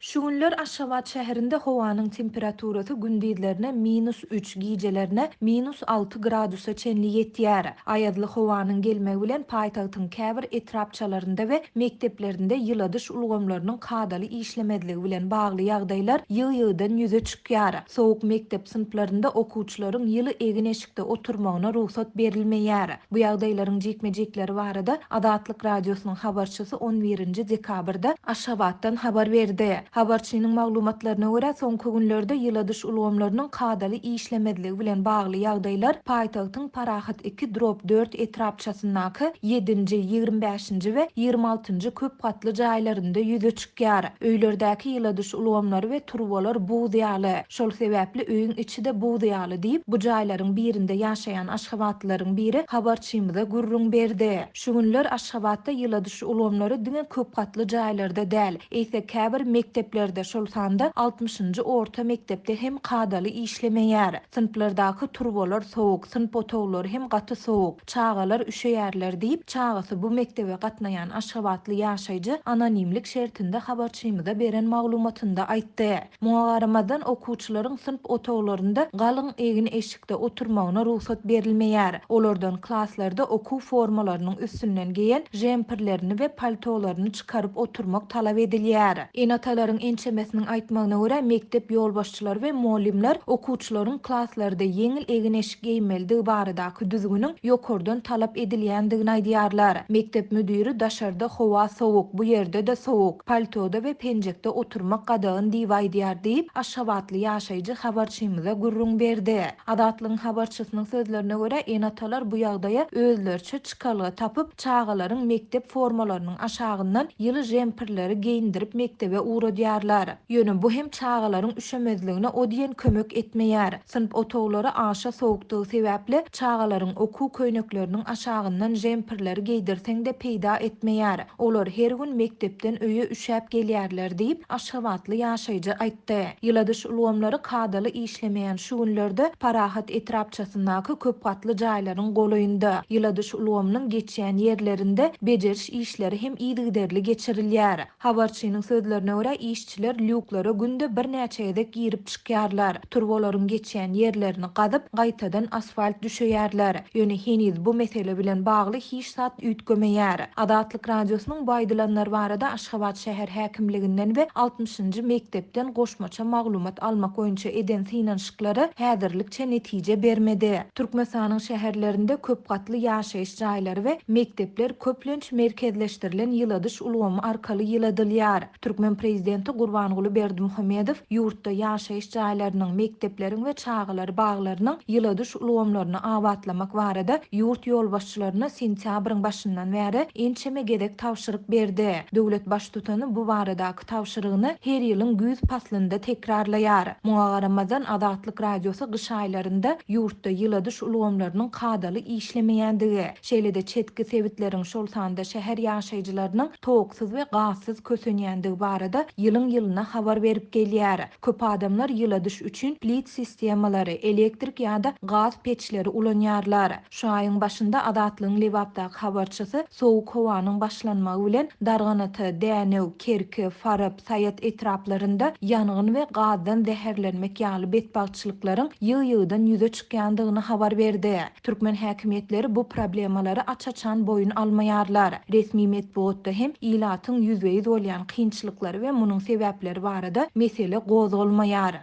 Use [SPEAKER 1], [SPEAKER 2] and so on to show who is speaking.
[SPEAKER 1] Şu günler Aşgabat şäherinde howanyň temperaturasy gündizlerine minus üç, gijelerine minus alty gradusa çenli ýetýär. Aýazly howanyň gelmegi bilen paýtagtyň käbir etrapçalarynda we mekdeplerinde ýyladyş ulgamlarynyň kadaly işlemezligi bilen bagly ýagdaýlar ýygy-ýygydan ýüze çykýar. Sowuk mekdep synplarynda okuwçylaryň ýyly egin-eşikde oturmagyna rugsat berilmeýär. Bu ýagdaýlaryň jikme-jikleri barada Azatlyk Radiosynyň habarçysy on birinji dekabrda Aşgabatdan habar berdi. Habarçynyň maglumatlaryna görä, soňky günlerde ýyladyş ulgamlarynyň kadaly işlemezligi bilen bagly ýagdaýlar paýtagtyň Parahat iki drop dört etrapçasyndaky ýedinji, 25-nji we 26-njy köp gatly jaýlarynda ýüze çykýar. Öýlerdäki ýyladyş ulgamlary we turbalar buz ýaly. Şol sebäpli öýüň içi-de buz ýaly diýip, bu jaýlaryň birinde ýaşaýan aşgabatlylaryň biri habarçymyza gürrüň berdi. Şu günler Aşgabatda ýyladyş ulgamlary diňe köp gatly jaýlarda däl, eýse käbir mekdeplerde, şol sanda altmyşynjy orta mekdepde hem kadaly işlemeýär. Synplardaky turbalar sowuk, synp otaglary hem gaty sowuk. Çagalar üşeýärler diýip, çagasy bu mekdebe gatnaýan aşgabatly ýaşaýjy anonimlik şertinde habarçymyza beren maglumatynda aýtdy. Muňa garamazdan, okuwçylaryň synp otaglarynda galyň egin-eşikde oturmagyna rugsat berilmeýär. Olardan klaslarda okuw formalarynyň üstünden geýen žemperlerini we paltolaryny çykaryp oturmak talap edilýär. Ene-atalaryň ençemesiniň aýtmagyna görä, mekdep ýolbaşçylary we mugallymlar okuwçylaryň klaslarda ýeňil egin-eşik geýmelidigi baradaky düzgüniň ýokardan talap edilýändigini aýdýarlar. Mekdep müdiri daşarda howa sowuk, bu ýerde-de sowuk. Paltoda we penjekde oturmak gadagan diýip aýdýar diýip, aşgabatly ýaşaýjy habarçymyza gürrüň berdi. Azatlygyň habarçysynyň sözlerine görä, ene-atalar bu ýagdaýa özleriçe çykalga tapyp, çagalaryň mekdep formalarynyň aşagyndan ýyly žempirleri geýindirip mekdebe ugradýarlar. Ýöne bu hem çagalaryň üşemezligine o diýen kömek etmeýär. Synp otaglary aşa sowukdygy sebäpli, çagalaryň okuw köýnekleriniň aşagyndan žempirleri geýdirseň-de peýda etmeýär. Olar her gün mekdepden öýe üşäp gelýärler diýip, aşgabatly ýaşaýjy aýtdy. Ýyladyş ulgamlary kadaly işlemeýän şu günlerde Parahat etrapçasyndaky köp gatly jaýlaryň golaýynda, ýyladyş ulgamynyň geçýän ýerlerinde bejeriş işleri hem yzygiderli geçirilýär. Habarçynyň sözlerine görä, işçiler lýuklara günde birnäçe gezek girip çykýarlar, turbalaryň geçýän ýerlerini gazyp, gaýtadan asfalt düşeýärler. Ýöne heniz bu mesele bilen bagly hiç zat üýtgemeýär. Azatlyk Radiosynyň bu aýdylanlar barada Aşgabat şäher häkimliginden we altmyşynjy mekdepden goşmaça maglumat almak boýunça eden synanyşyklary häzirlikçe netije bermedi. Türkmenistanyň şäherlerinde köp gatly ýaşaýyş jaýlary we mekdepler köplenç merkezleşdirilen ýyladyş ulgamy arkaly ýyladylýar. Türkmen prezidenti Gurbanguly Berdimuhamedow ýurtda ýaşaýyş jaýlarynyň, mekdepleriň we çagalar baglarynyň ýyladyş ulgamlaryny abatlamak barada ýurt ýolbaşçylaryna sentýabryň başyndan bäri ençeme gezek tabşyryk berdi. Döwlet Baştutany bu baradaky tabşyrygyny her ýylyň güýz paslynda tekrarlaýar. Muňa garamazdan, Azatlyk Radiosy gyş aýlarynda ýurtda ýyladyş ulgamlarynyň kadaly işlemeýändigi, şeýle-de çetki sebitleriň, şol sanda şäher ýaşaýjylarynyň toksuz we gazsyz kösenýändigi barada ýylyň-ýylyna habar berip gelýär. Köp adamlar ýyladyş üçin plit sistemalary, elektrik ýa-da gaz peçleri ulanýarlar. Şu aýyň başynda Azatlygyň Lebapdaky habarçysy sowuk howanyň başlanmagy bilen Darganata, Dänew, Kerki, Farap, Saýat etraplarynda ýangyn we gazdan zäherlenmek ýaly betbagtçylyklaryň ýygy-ýygydan ýüze çykýandygyny habar berdi. Türkmen häkimiýetleri bu problemalary aç-açan boýun almaýarlar. Resmi metbugatda hem ilatyň ýüzbe-ýüz bolýan kynçylyklary we munuň sebäpleri barada mesele gozgalmaýar.